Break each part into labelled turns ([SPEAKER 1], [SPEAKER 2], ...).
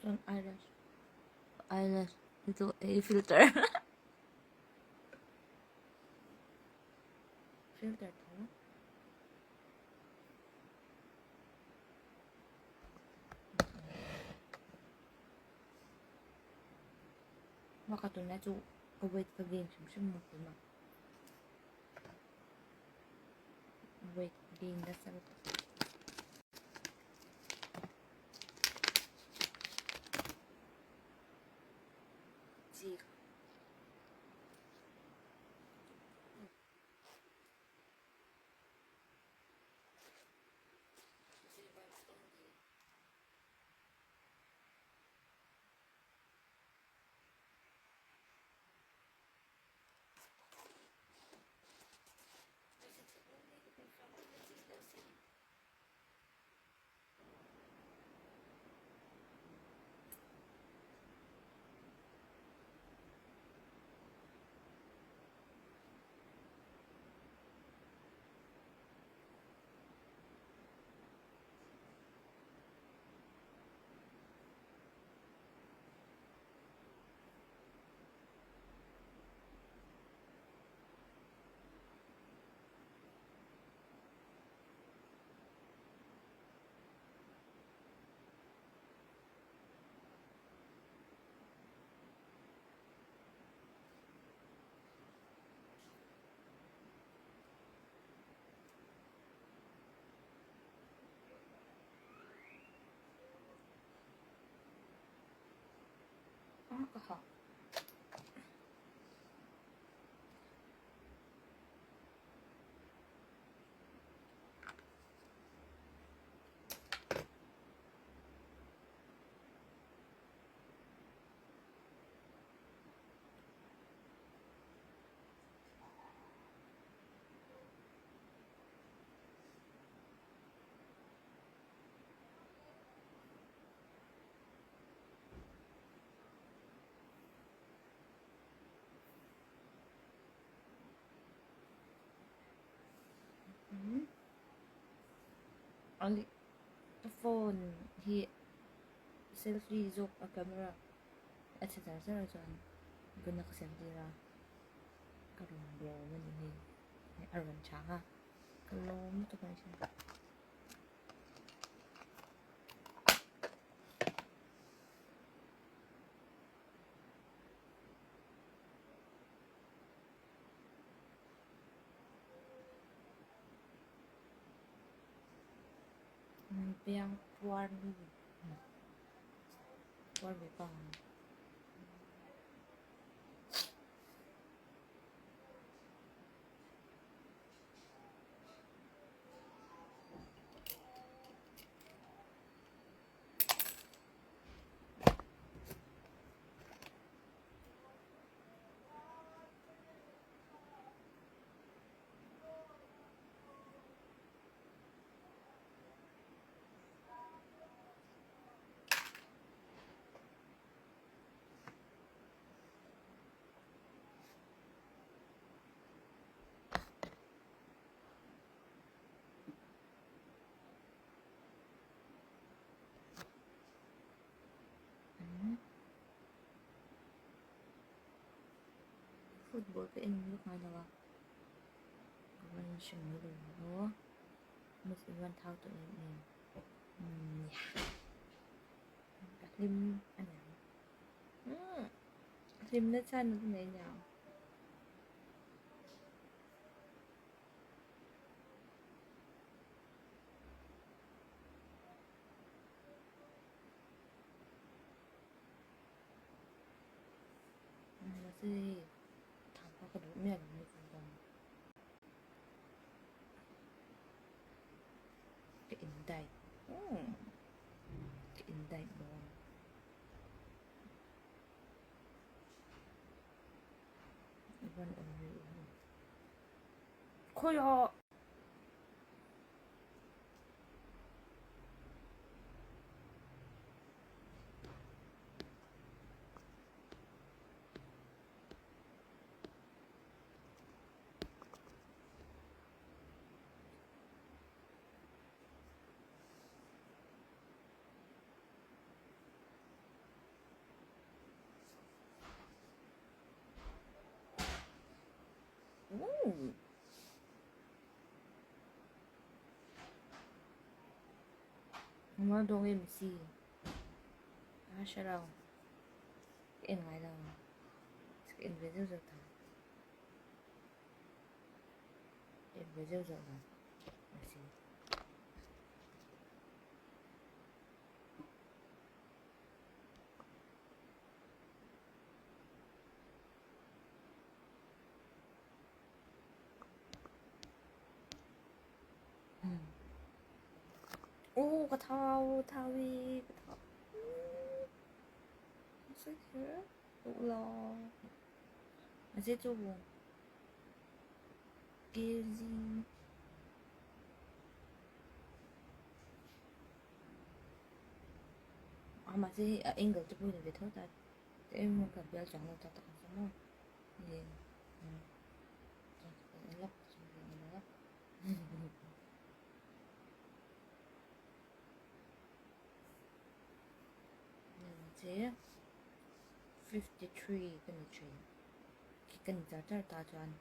[SPEAKER 1] Chuan eyelash eyelash chu ei filter filter tho. Baka tunlai chu ka weight ka gain hrim hrim maw tuna weight gain nasa lutuk. Chik. Ka ha. Ka phone hi selfie zawk a camera a chhe char char a chuan buna ka siam tir a ka rawn lawm a ni hei a rawn chhang a ka lawm lutuk a ni. Biang puar nu puar ve pa. Football ka en vek ngai lo a ka van hre mai lo aw miss in van thau tawh em em umm ka hlim a niang umm hlimna chhan ka nei aniang. Mahse hei thangpa ka duh miah lo mai chu chuan ka in diet ka in diet dawn. Khawiah. Ronaldo nge Messi? A hre lo. Ka en ngai lo. Ka en ve zeuh zeuh tho. Ka en ve zeuh zeuh lo. Messi. Aw ka thau thau i ka thau duh lo mahse chu kg a mahse hei a angle te pawh hi ni ve tho ta eng ka bial chuang lo ta tak ang chu maw 53 ka ni thin khi ka ni char char ta chuan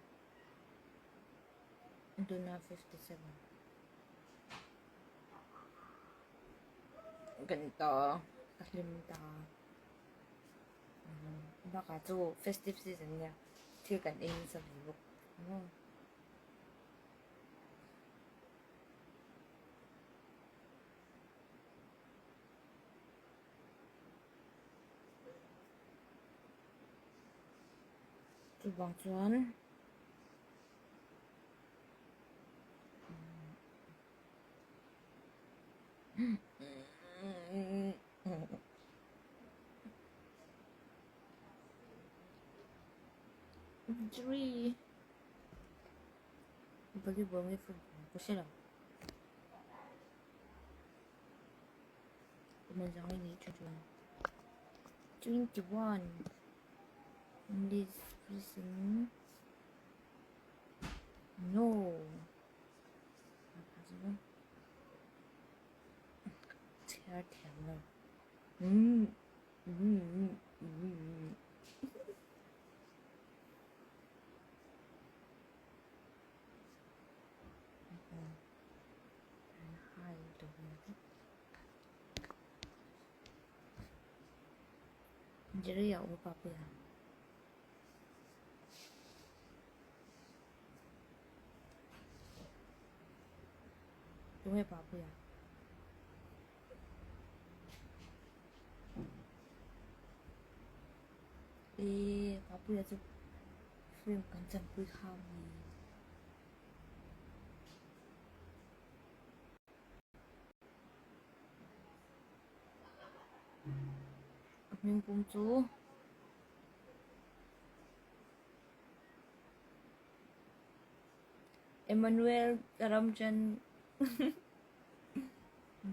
[SPEAKER 1] tuna 57 ka ni ta ka hlim ta. Bakah chu festive season nia thil kan ei nasa ve bawk maw. Chuvang chuan Three. Volleyball nge football ka hre lo. Kum ang zang ni chu chuan. 21. This person. No. Chhiar thiam lo. Jerry a upa pui a. Tunge Papuia? E Papuia chu film kan chanpui kha mi. A hming pum chu Emmanuel Karamchand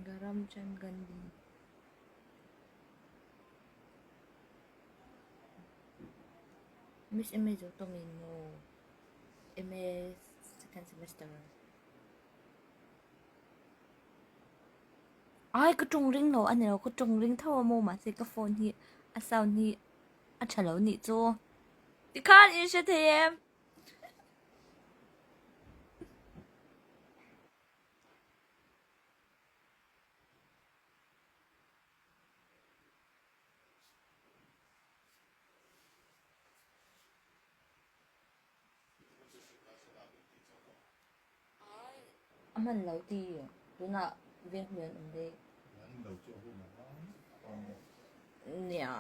[SPEAKER 1] Karamchand Gandhi. Miss MA zo tawng in maw? MA second semester. Ai ka tawng ring lo a ni lo ka tawng ring tho a maw mahse ka phone hi a sound hi a tha lo nih chu. Tikhan in hre thei em? A hman lo ti tunah veng hmel an awm daih. Nia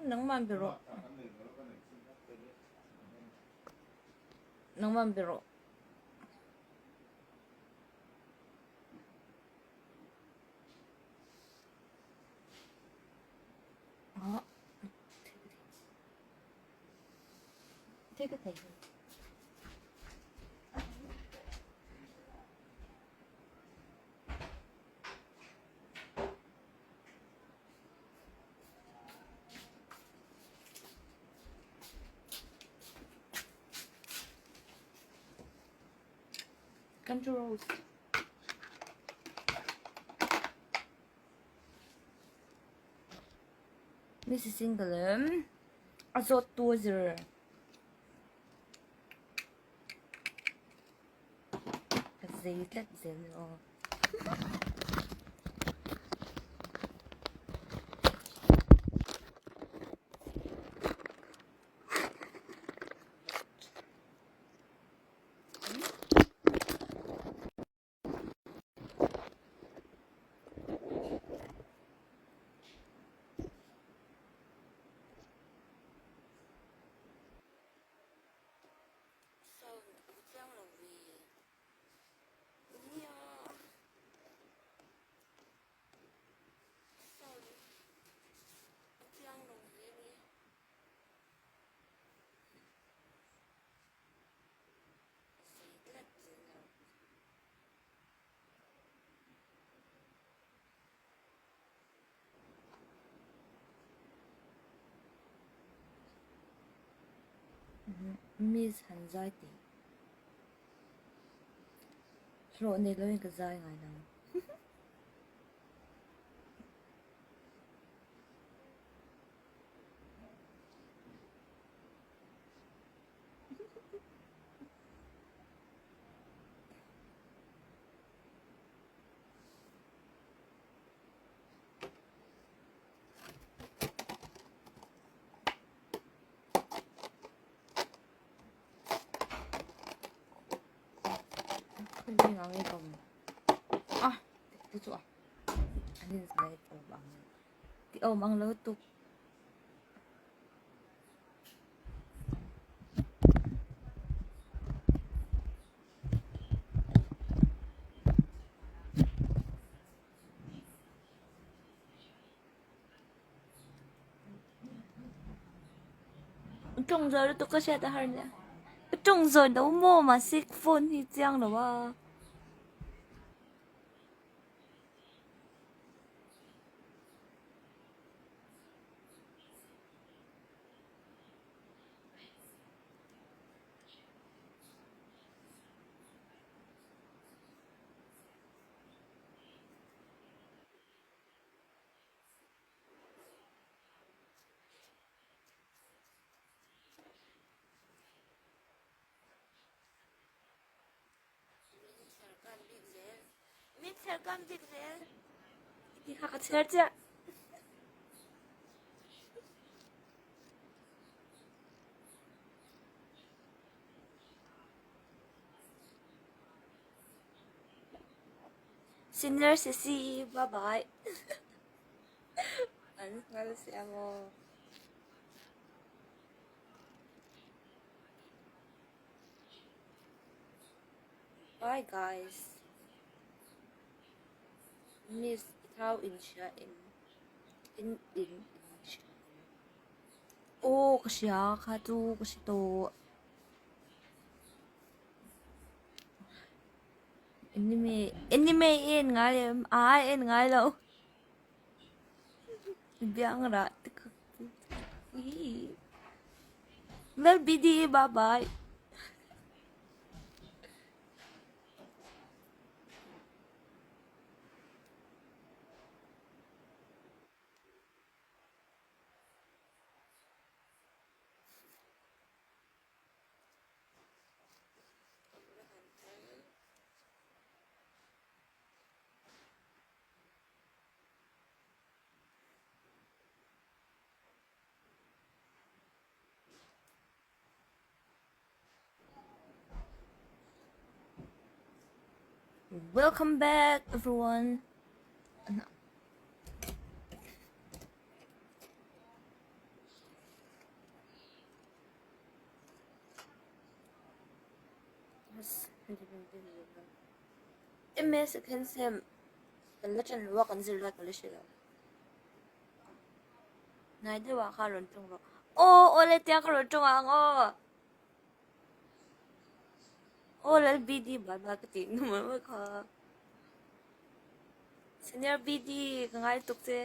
[SPEAKER 1] nangman be rawh. Nangman be rawh. Ah. Take a take. Country roads. Mrs. Single a zawt tu a zir. Zei tlat zel ni aw. Sound a chiang lo ve. Nia. Sound a chiang lo ve ni. Sei tlat zel lo. Miss han zai tih hlawh nei loin ka zai ngai lo. Ti awm ang lo tuk. Tawng zawi lutuk ka hriat a har nia. Ka tawng zawi lo maw mahse phone hi chiang lo a. Min chher kan bik zel. Ti kha ka chher chiah. Senior Sisi, bye bye. An ngal sia maw. Bye guys. Miss thau in hria em? In in in hria em? Aw ka hria kha chu ka hre tawh. Anime anime i en ngai em? Aa en ngai lo. Biang rah te kha Lal BD bye bye. Welcome back everyone. MS second sem kan la ṭan lo a kan zir lai ka la hre lo. Hnai deuh ah khan rawn ṭawng rawh. Aw awle tia ka rawn ṭawng ang aw. Aw lal BD bal bal ka tih nu mai mai kha. Senior BD ka ngai tuk che.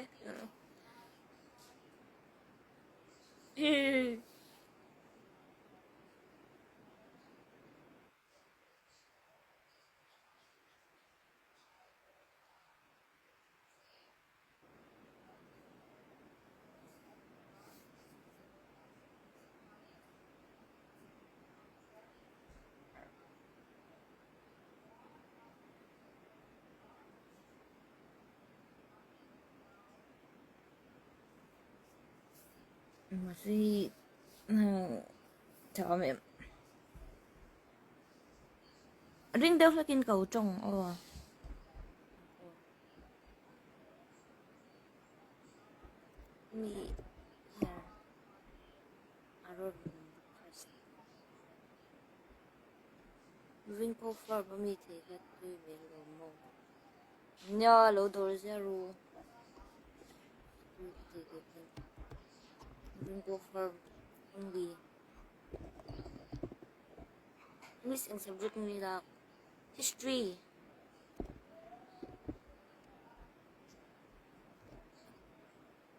[SPEAKER 1] Mahse tha awm em. Ring deuh hlakin ka u tawng aw. Mi her a rawn Ring ko farm a mi thei kha tui hmel lo maw. Nia lo dawr ziah ru. Ring ko farm only. Miss eng subject nge lak? History.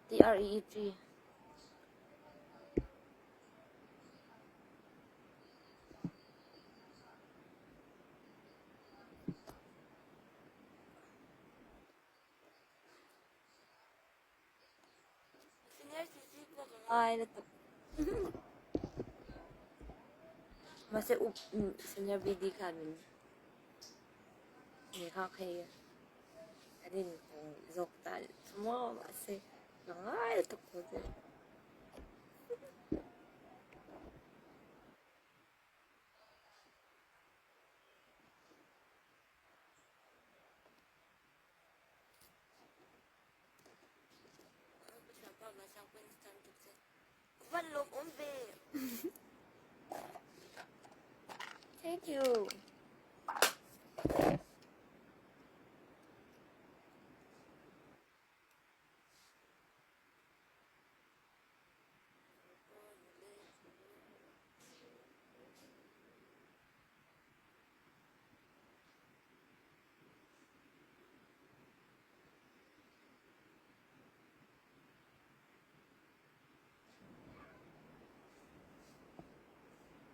[SPEAKER 1] T R E E T. Senior CC pawh ka ngai lutuk. Mahse up senior BD khan min min nghak hei an in kawng zawk ta maw mahse ka ngai lutuk tho che. Van lawm awm ve. Thank you.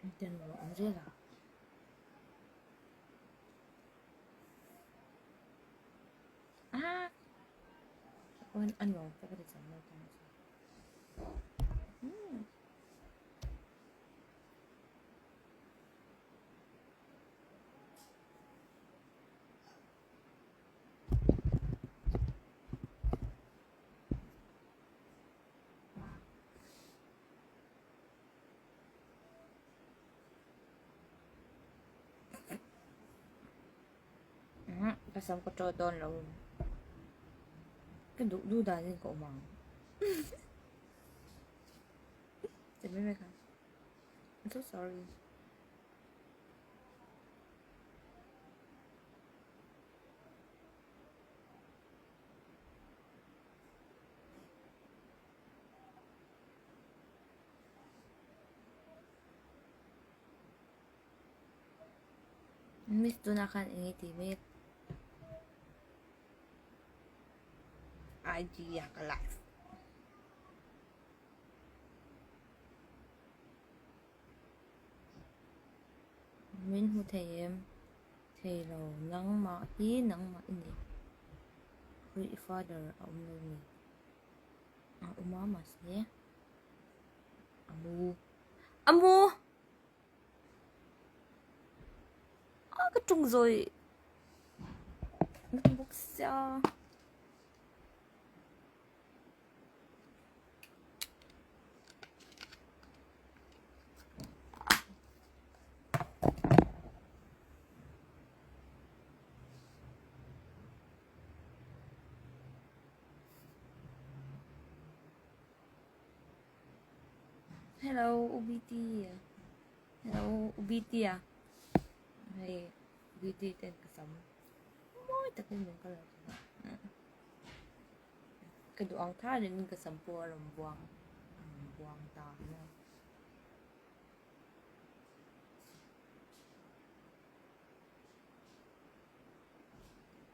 [SPEAKER 1] Engtin maw awm zel a? Ah! An nuam tak a ti chang lo ta. Ka sam ka ṭawt dawn lo. Ka duh duh danin ka awm ang. Che mai mai kha. I'm so sorry. Miss tunah khan eng nge tih mek? IG ah ka live. Min hmu thei em? Thei lo. Nangmah hi nangmah i ni. Khawi i father a awm lo ni? A awm a mahse a mu. A mu! A ka ṭawng zawi bawk sia. Hello UBT. Hello UBT a. Hei UBT ten ka sam. Mawi takin min colour thin a. Ka duh ang tharin ka sam pawh a rawn buang a rawn buang ta maw.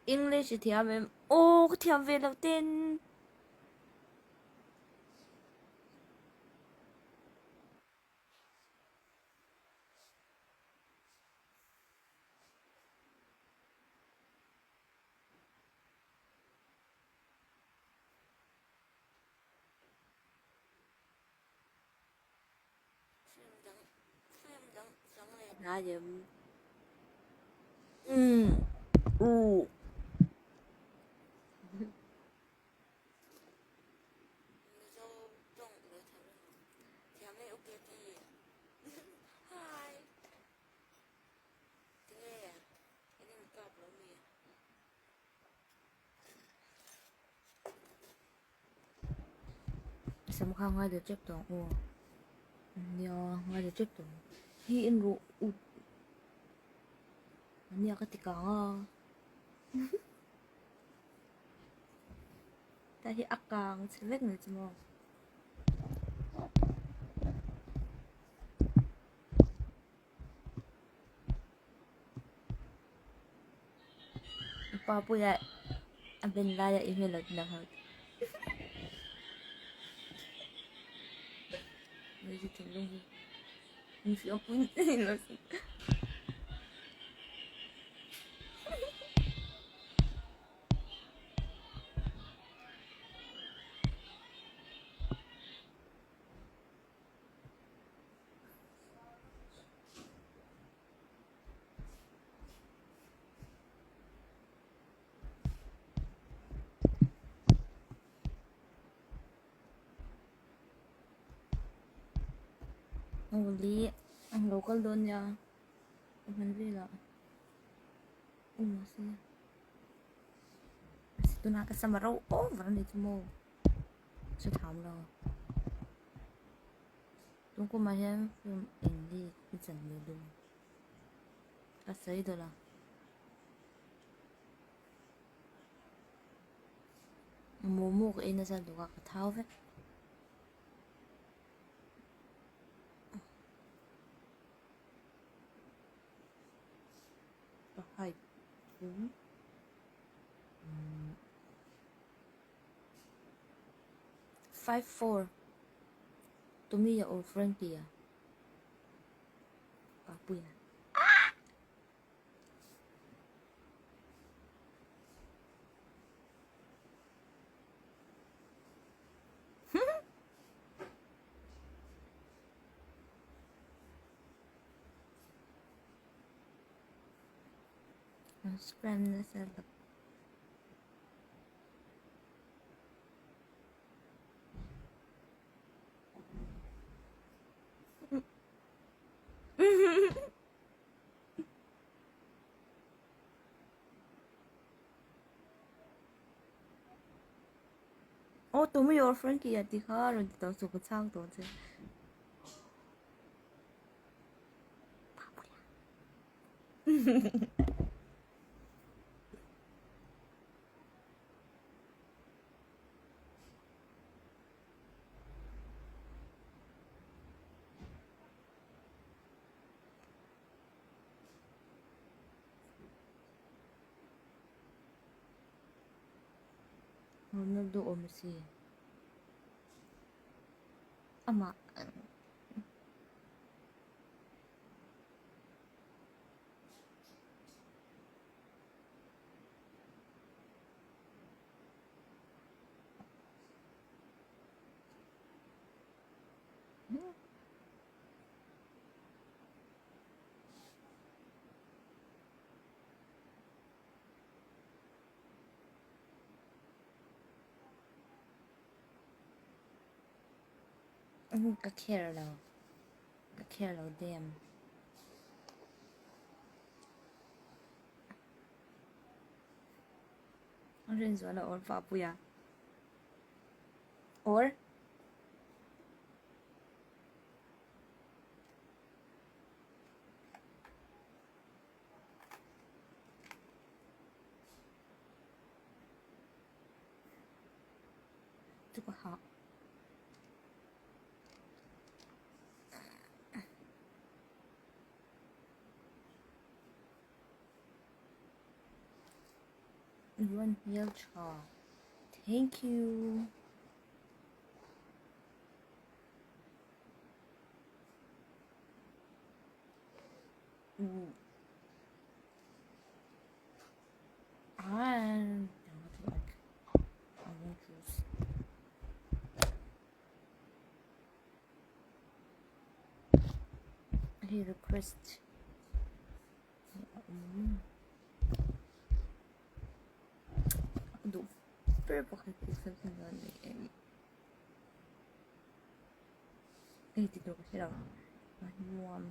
[SPEAKER 1] English i thiam em? Aw ka thiam ve lo ten. U. Sam kha ngai deuh tep tawh ang aw. Nia ngai deuh tep tawh ang. Hi en rawh ut. Nia ka ti kang a. Ta hi a kang chhe vek mai chu maw. Papuia a ben laia i hmel lo ti lang ho. Hei thinlung hi min fiam pui lo si. Awli ang lo kal dawn nia ka hman velah aw mahse tunah ka sam a ro over a ni chu maw. Chu tham lo. Tun kumah hian film eng hi i chan ve dun. Ka sawi dawlh a. Momo ka ei nasa lutuk a ka thau vek. Ka height chu 54 Tommy or Frankie ah Papuia ah Subscribe nasa Aw Tommy or Frankie a ti kha rawn ti tawh suh ka chhang tawh che. Ronaldo or Messi amah Ka care lo ka care lo dem. A rinzuala or Papuia or 这个好。Run hmeltha. Thank you. I don't like I want juice. Hei request a duh ber pakhat hi something a ni em hei ti tur ka hre lo a nuam.